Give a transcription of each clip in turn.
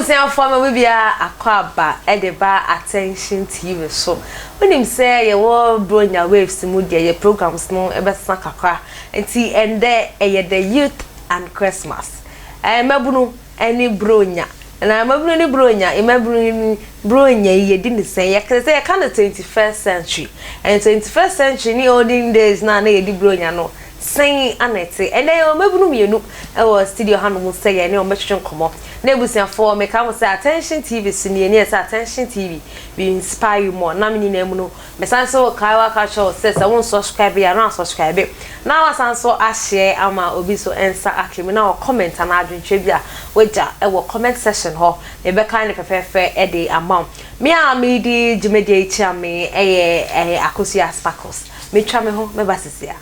Abusuafoɔ ma mo biara akɔ aba de ba Attention TV so. Wonim sɛ yɛwɔ Bronya Waves mu deɛ yɛ programs no bɛsesa kakra. Nti ɛndɛ ɛyɛ the youth and Christmas. Ɛɛ mmabunu ne Bronya. Na mmabunu ne Bronya, mmabunu ne Bronya yi yɛdi ne sɛn? Yɛka sɛ yɛka no 21st century. And 21st century ne olden days no a na yɛdi Bronya no Sɛn na ɛte? Ɛnnɛ yɛwɔ mmabunu mmienu wɔ studio hanom sɛ yɛne wɔn bɛtwetwe nkɔmmɔ. Na abusuafoɔ, meka mo sɛ Attention TV so nie, ne yɛ sɛ Attention TV, we inspire you more. Na me nyinaa mu no, mesan nso kae wo aka kyerɛ wo sɛ sɛ wo nsubscribe yɛ a na wasubscribe. Na wasan nso ahyɛ ama obi nso nsa aka mu na wɔ comment anaa adwentwerɛ bi a wagya wɔ comment section hɔ. Mebɛkan no fɛfɛɛfɛ de ama wo. Me a meredi dwumadie yi kyia me yɛ Akosua Sparkles. Metwa me ho mɛba sisi a.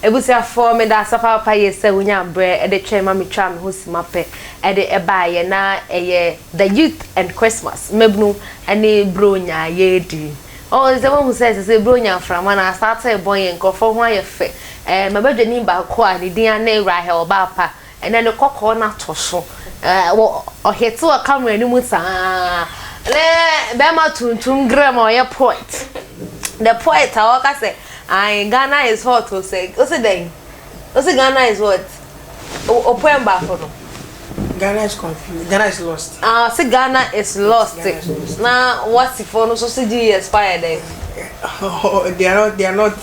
Abusuafoɔ meda ase papaapa yie sɛ wonya berɛ de twɛn ma metwaa me ho sima pɛ de baeɛ na ɛyɛ the youth and Christmas mmabunu ne Buronya yɛredi. Ɔɔ sɛ woahu sɛ sɛ Buronya mframa no asate rebɔ yɛn nkurɔfoɔ ho ayɛ fɛ. Ɛɛ mabadwani baako a ne din ane Rahel Ɔbaapa Ɛnɛ ne kɔkɔɔ no atɔ so. Wɔ ɔhete wɔ camera no mu saa. Ne bɛrima tuntum grɛm a ɔyɛ poet. The poet a ɔka sɛ, ae Ghana is hot o sɛ, o se dɛn? O se Ghana is what? O poem baako no. Ghana is confused. Ghana is lost. Ah, ɔse Ghana is lost. Ghana is lost. Na wasifoɔ no nso se GES fa yɛ dɛn? They are not, they are not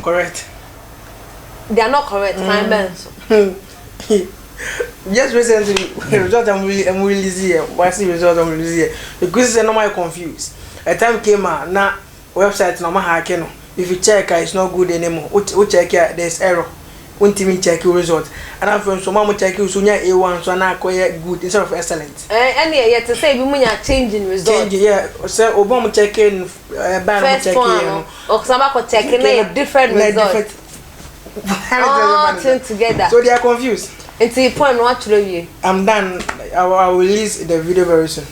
correct. They are not correct kwan bɛn so. Just recently result I'm really I'm release here. Why see result I'm release here? Because it's normal confused. A time came ah na website na ɔmo hack no. If you check ah it's not good anymore. Wo check ah there's error. Wontumi check wo result. Ɛna afei nso ɔmo a ɔmo check so nya A1 so na akɔyɛ good instead of excellent. Ɛne yɛ te sɛ ebi mo nya change in result. Change yeah sɛ obi a ɔmo check no ɛbaa no ɔmo check yɛ no. Ɔsan ba kɔ check na yɛ different result. All thing together. So they are confused. Nti point no atwerɛ wie. I'm done. I will, I will release the video very soon.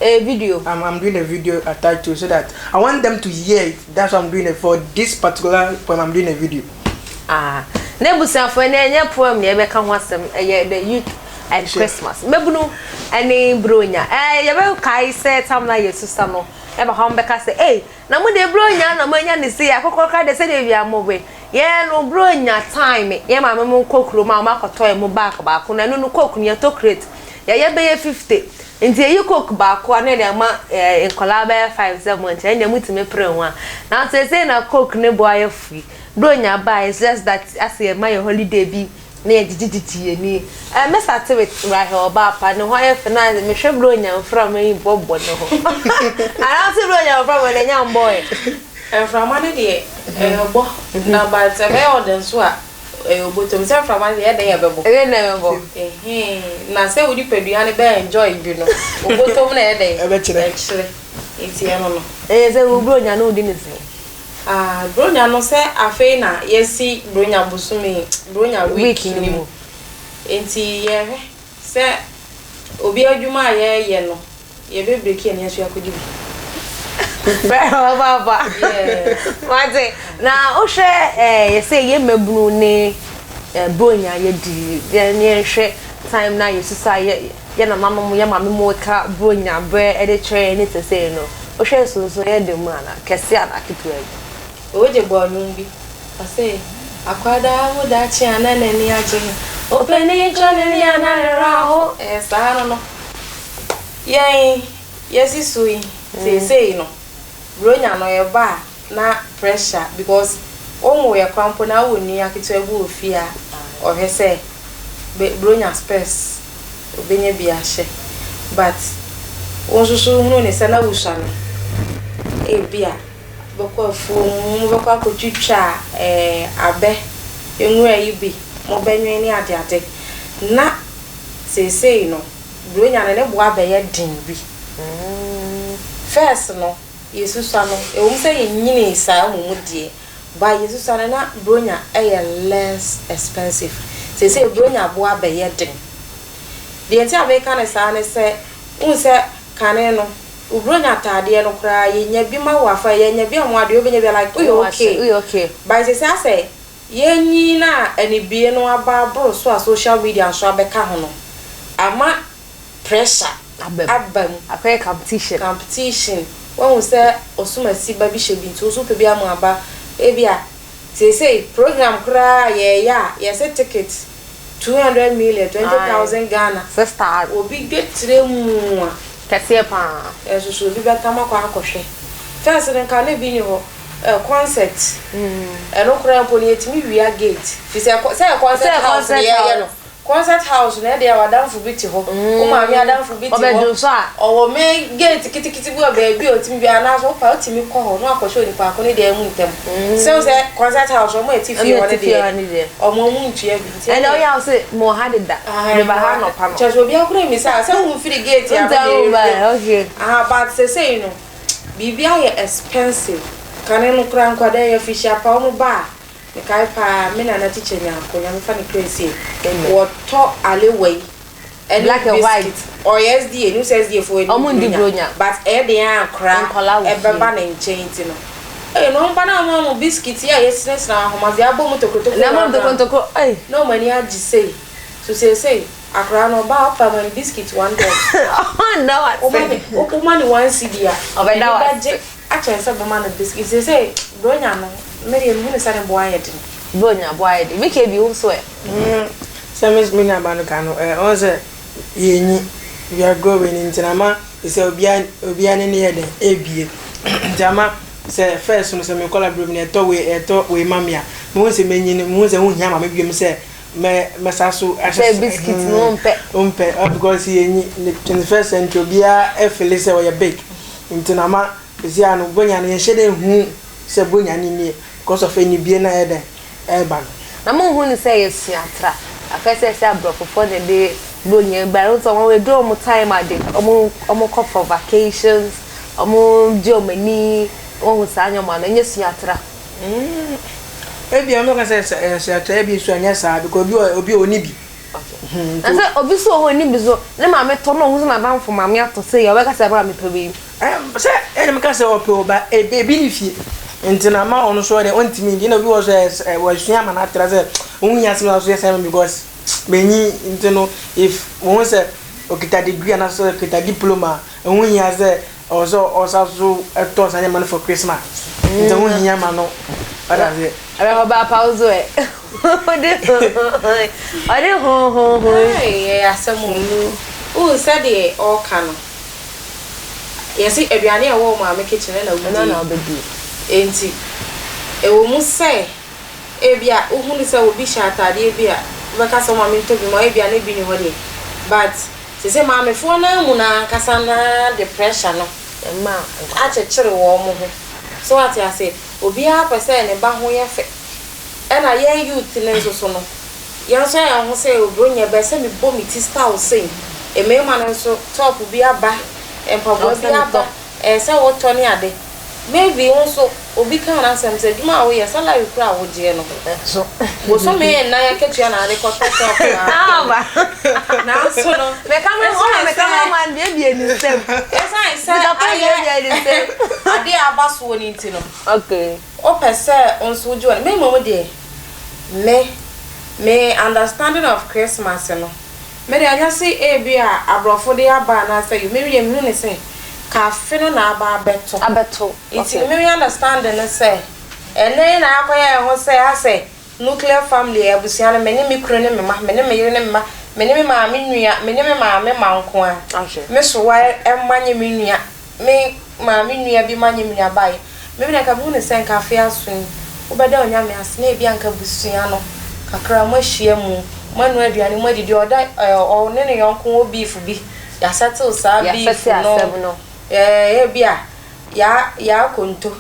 A video. I'm doing a video attached to it so that I want them to hear it. That's why I'm doing it for this particular poem. I'm doing a video. Ah, na ebusuafo ɛnɛ ɛnyɛ poem na yɛbɛka ho asɛm ɛyɛ the youth and Christmas. Mɛbunu ɛne Bronya. Ɛɛ yɛbɛkae sɛ tam na yɛ susa no ɛba hɔ bɛka sɛ ei Na mo deɛ bronya na mo anya ne sei akokɔ koraa deɛ sɛdeɛ wia mo we yɛn no bronya time yɛn maame mo nkɔ kurom a wɔn akɔtɔ yɛn mo bag baako na ɛno no coke no yɛtɔ crate yɛyɛ bɛyɛ 50 nti yɛyi coke baako a na yɛde ama ɛɛ nkɔlaa bɛyɛ 5 sɛ mo nkyɛn ɛnna mo tumi pere ho a nanso ɛsɛ na coke ne bo ayɛ fui bronya baa it's just that asɛ yɛ ma yɛ holiday bi na yɛgyegye yɛn ani. Eh, me start with Rahel Ɔbaapa, ne ho ayɛ fɛ na mehwɛ berɛ onya mframa yi bɔbɔ ne ho. Anaasɛ berɛ onya mframa no ɛnya mbɔ ɛ. Mframa no deɛ ɛbɔ na but ɛbɛyɛ ɔden nso a ɛyɛ obotom sɛ mframa no deɛ ɛyɛ dɛn ɛbɛbɔ. Ɛyɛ dɛn ɛbɛbɔ. Ɛhee na sɛ wo nipadua no bɛ enjoy bi no obotom na ɛyɛ dɛn ɛbɛkyerɛ ɛkyerɛ nti ɛno no. Ɛyɛ sɛ wo berɛ onya no wodi ne sɛn. Ah Bronya no sɛ afei na yɛasi Bronya bosome Bronya week no mu nti yɛhwɛ sɛ obi adwuma a yɛyɛ no yɛbɛ breaki yɛn nso yɛakɔdi bi. Papa wate na wohwɛ eh, yɛsɛ yɛ mmabunu ne eh, Bronya yɛdi yɛn yɛnhwɛ time na yɛsusa yɛ yɛ nananom, yɛ maame mo ka Buronya berɛ de kyerɛ yɛn ne sesei no, wohwɛ nsonsonoeɛ da mu anaa? Kɛseɛ anaa ketewa bi? Ogye bɔɔ nnwom bi, ɔse, Akwadaa ho daakye a na n'ani agye, ɔpanin twa n'ani a na ne werɛ aho. Ɛyɛ saa no no, yɛn yɛsi so yi seesei no, Buronya no ɛba a na pressure because wonwoeɛ koraa mpo na wowɔ nua ketewa bi wɔ fie a ɔhwɛ sɛ Buronya spɛs obenya bi ahyɛ but wo nso so wohunu ne sɛ na wosua no ebia bɛkɔ afuo mu mobɛkɔ akɔtwitwa eh, abɛ nwura yi bi mobɛnwen ne adeade na seesei no Buronya no ne bo abɛyɛ den bi first no yɛsusua no ɛwom sɛ yɛnyinii saa mmom deɛ But yɛsusua no na bronya yɛ less expensive. Seesei bronya bo abɛyɛ den. Deɛ nti a meka no saa ne sɛ, wohu sɛ kane no, Wo Buronya ataadeɛ no koraa yɛnya bi ma wo afa, yɛnya bi ama wo adeɛ wobɛnya bi a like woyɛ okay. Woyɛ okay. But sɛsɛ asɛ yɛnyin a anibue no aba aboro so a social media nso abɛka ho no, ama pressure Aba mu. aba mu. Akɔyɛ competition. Competition. Woahu sɛ Osumasi ba bi hyɛ bi nti wo nso wopɛ bi ama aba. Ebia seesei program koraa a yɛreyɛ a yɛse ticket 200 million, 20,000 Ghana. Sister. Obi dwetire mu a. Kɛseɛ paa. Ɛnso so obi bɛtam akɔ akɔhwɛ. First no nka na ebi nni hɔ. Concert. Ɛno koraa mpo no yɛtumi wia gate. Firi sɛ sɛ yɛ concert house na yɛreyɛ no. Concert house no ɛdeɛ w'adamfo bi te hɔ, wo maame adamfo bi te hɔ, Ɔbɛdwonsɔ a. ɔwɔ main gate kitikiti bi wɔ baabi a ɔtumi bi anaasɛ wopɛ a wotumi kɔ hɔ na wakɔhyɛ onipa ko ne dan mu ntɛm. Sɛ wo sɛ concert house wɔn a ɛte fie hɔ no deɛ wɔn wɔn ntua bi nti Ɛnna ɔyɛ a ɔse mewɔ ha deda, meba ha anɔpa no. Kyerɛ sɛ obiara koraa mmisa sɛ womfiri gate a Nti wode wobae, okay. Aha but sesei no biribi ayɛ expensive. Kane no koraa nkwadaa yi afirihyia pa wɔn ba a Mekae paa me nana teacher Nyarko, Nyame fa ne kra nsie, wɔtɔ alewa yi ɛne Black and white. biscuit, ɔyɛ SDA, nim sɛ SDA foɔ Ɔmo nni ndi bronya, bronya. but ɛyɛ den ara akora Nkwadaa wɔ fie. ɛbɛba ne nkyɛn nti no, ee na ɔmo ba na ɔmo ama biscuit yi a yɛsinasina ahoma so, yɛabɔ mu tokrotokro Na ɛma round round, ntokrontokro, ei. na ɔmo ani agye sei, so seesei akora no ɔba a ɔpa ma no biscuit one dot, Ɔnda wo ase. woma ne, woma ne one cedi a, Ɔbɛda n'ani wo ase. bɛgye. Akyɛn sɛ bɛma no biscuit. Seesei Buronya no, me deɛ mehu no sɛ ne bo ayɛ den. Buronya bo ayɛ den. Mika bi, wo nso ɛ? Sɛ me me nuabaa no ka no, ɛ ɔn sɛ yɛnyi, we are growing nti na ama sɛ obiara obiara n'ani yɛ dɛn ebie. Nti ama sɛ first no sɛ me nkɔla berɛ mu no yɛtɔ wei yɛtɔ wei ma me a, mehu sɛ manyin no mehu sɛ ho hia ma me biom sɛ mɛ mɛsa so ahyɛ Sɛ biscuit no wompɛ. Wompɛ because yɛnyi, ne 21st century obiara feeli sɛ ɔyɛ big. Nti na ama sisi a no Buronya no yɛnhyɛ da nhu sɛ Buronya no nie because of anibue no a ɛyɛ dɛn ɛreba no. Na monhu no sɛ ɛyɛ suatra. Afei sɛ sɛ abrɔfofoɔ na ɛde Buronya yi baeɛ, wohu sɛ wɔn ɛduru wɔn time a they wɔn wɔkɔ for vacations, wɔn gye wɔn ani, wohu saa nneɛma no, ɛnyɛ suatra. Mm, ebia wɔbɛka sɛ ɛyɛ suatra, ebia nso ɛnyɛ saa because obi wɔ obi a ɔnni bi. Na sɛ obi so wɔ hɔ onni bi so, ne maame tɔ na ohu sɛ n'adamfo maame atɔ sei a, ɔbɛka sɛ bra mepɛ wei. Sɛ ɛna meka sɛ ɔpɛ o, but ebi nni fie nti na ama ɔno nso ɔdeɛ ɔntumi ndi. Ɛna obi wɔ hɔ nso ɛ wasua ama no atra sɛ ɔho hia sɛ me nso yɛ saa ma me because menyi nti no if wohu sɛ ɔkita degree anaasɛ ɔkita diploma a, ɛho hia sɛ Ɔwɔ sɛ ɔsa so tɔ saa nneɛma no for Christmas. Nti ɛho hia ma no. Wate aseɛ? Ɛbɛkɔ ba apaw so ɛ. Ɔde ɔde ho ho ho. Ei ɛyɛ asɛm o. Wohu sɛdeɛ ɔreka no, yɛse aduane a ɛwɔ wo maame kitchen ɛna Ɛno na wodie. wobɛdie. Enti ɛwɔ mu sɛ ebia wohunu sɛ obi hyɛ ataadeɛ bi a wobɛka sɛ wo maame ntɔ bi ma wo, ebia na ebi nni hɔ deɛ but Sese maamefoɔ no ara mu no ankasa no ara de pressure no akyekyere wɔn ho. So wate aseɛ? Obiara pɛ sɛ ne ba ho yɛ fɛ. Ɛna yɛn youth no nso so no, yɛn nso ayɛ yɛn ho sɛ Obronya bɛ sɛ mebɔ me ti style sei. Mmarima no nso, top bi aba, mpaboa bi aba, ɛyɛ sɛ wotɔ ne ade. Maybe wo nso obi kaa n'asɛm sɛ adwuma a woyɛ salary koraa a wogyeɛ no bosome nnan akatua na ade kɔtɔ shop na nanso no ɛsiane sɛ ayɛ adeɛ a aba soɔ no nti no wopɛ sɛ wo nso wogye w'ani. Me mmom deɛ me me understanding of Christmas no Me deɛ ɛnyɛ se ebia abrɔfo de aba anaasɛ you me deɛ mehu no sɛ ka afe no na aba abɛto. Abɛto Nti no me understanding ne sɛ ɛnɛ yi na akɔyɛ yɛn ho sɛ asɛ nuclear family abusua no me ne me kunu ne me mma me ne me yere ne me mma me ne me maame nua me ne me maame mma nko ara me sowa mma nye me nua Me maame nua bi ma nye me nua baeɛ. Me deɛ nka mehu no sɛ nka afe aso yi, wobɛda Onyame ase na ebia nka abusua no kakra moahyia mu, moanoa aduane, moadidi, ɔda ɛɛ ɔne ne yɔnko wɔ beef bi, yɛasɛtel saa beef no, ɛɛ ebia yɛa yɛakonto,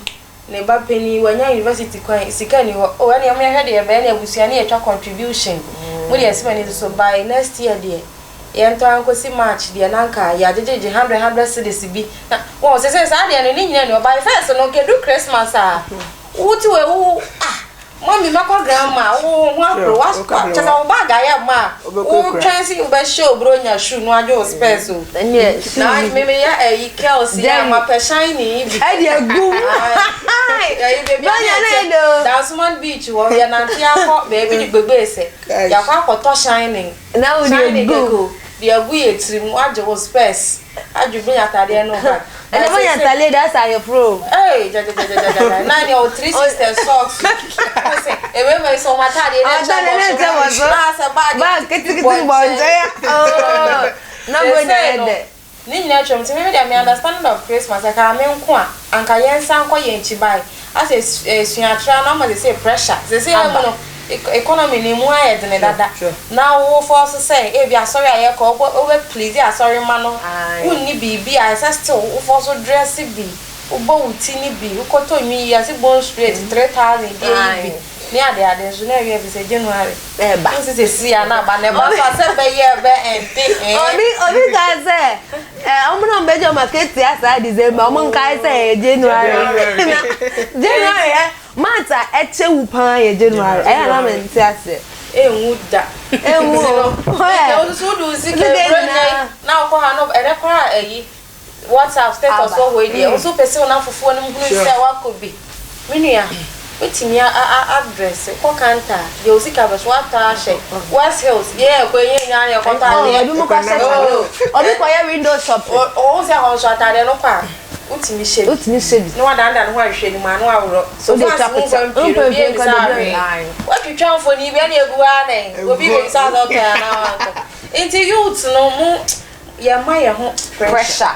ne ba panin wanya university kwan, sika nni hɔ, oh ɛneɛ moyɛhwɛ deɛ yɛbɛyɛ ne abusua no yɛtwa contribution, mo deɛ ɛsɛ m'ani so by next year deɛ. Yɛntɔ ara nkosi March deɛ na anka yɛagyegyegye hundred hundred cedis bi na wɔn sese saa deɛ no ne nyinaa ni hɔ by first no nka edu Christmas a wote wɔ ewu ah. Mummy mɛkɔ grandma wo wo ho apere wa kyɛ sɛ wo bag ayɛ ma a wotwɛn sɛ wobɛhyɛ obronya shoe no agye wo spɛs o. Na me meyɛ ayi curls yi a mapɛ shiny yi bi. Ɛde agu mu. Ayi baabi a yɛte Dansoman beach hɔ yɛnante akɔ baabi de Gbegbese yɛakɔ akɔtɔ shining shining kɛkɛ o de agu yɛ tirim wagye wo spɛs. Adwo benya atadeɛ no ba. Ɛnna benya atadeɛ de asa ayeforo o. Ee gyagyagyagyagyagya na nea o three sisters socks. Ɔsɛ ewei ma sɛ ɔmo atadeɛ ne nkyɛn bɔ so. Na asɛ baagi bag ketekete bɔ nkyɛn. Oo na benya yɛ dɛ. Ne nyinaa atwam nti me deɛ me understanding of Christmas ɛkaa me nko a anka yɛn nsan nkɔ yɛn akyi bae asɛ suatra no ama sesei pressure sesei mu no Economy no emu ayɛ dene dada na wo force sɛ ebi asɔre a yɛkɔ wobɛ wobɛ please asɔre mma no wonni biribi a ɛsɛ still wo force dress bi wobɔ wo ti no bi wokɔtɔ nwi yi yɛse bone straight 3000 deɛ yi bi ne ade ade nso na ɛwie fi sɛ January ɛba wo sɛ sɛ si a na aba na ɛba so a sɛ bɛyɛ ɛbɛ ɛnde eh. Obi obi ka sɛ ɛ ɔmo na ɔmo bɛgye ɔmo akatua saa December ɔmo nkae sɛ ɛyɛ January na January ɛ. Month a ɛkyɛ wu paa yɛ January ɛyɛ a na me nte aseɛ. Ɛnwu da. Ɛnwu o. Nti wo nso wode wo sika eburo nya yi na wokɔ ha no ɛnɛ koraa ayi WhatsApp status wɔ hɔ yi deɛ wo nso wopɛ sɛ wo namfofoɔ no hunu sɛ woakɔ bi. Me nua wotumi a a adrɛse wokɔ kanta a deɛ wo sika bɛso woatɔ ahyɛ West Hills yɛ ɛkɔ yɛ nyinaa na yɛkɔtɔ adeɛ. Ebi mo kɔ hyɛ obi kɔyɛ window shopping. Wohu sɛ hɔ nso ataadeɛ no kɔ a. Wotumi hyɛ bi. Wotumi hyɛ bi. Na wadandan ne ho ahwehwɛ anim a na waworɔ. So Wode far twa as picture. womfa mpie no, Womfa obi mpie nkɔ ammisa baabi a hwee. Ae. Woatwitwa mfoni bi ɛna egu hɔ ara nɛn. Obi bebisa wo sɛ wotɔe anaa woantɔ. Nti youths no mo yɛmma yɛn ho pressure. Pressure.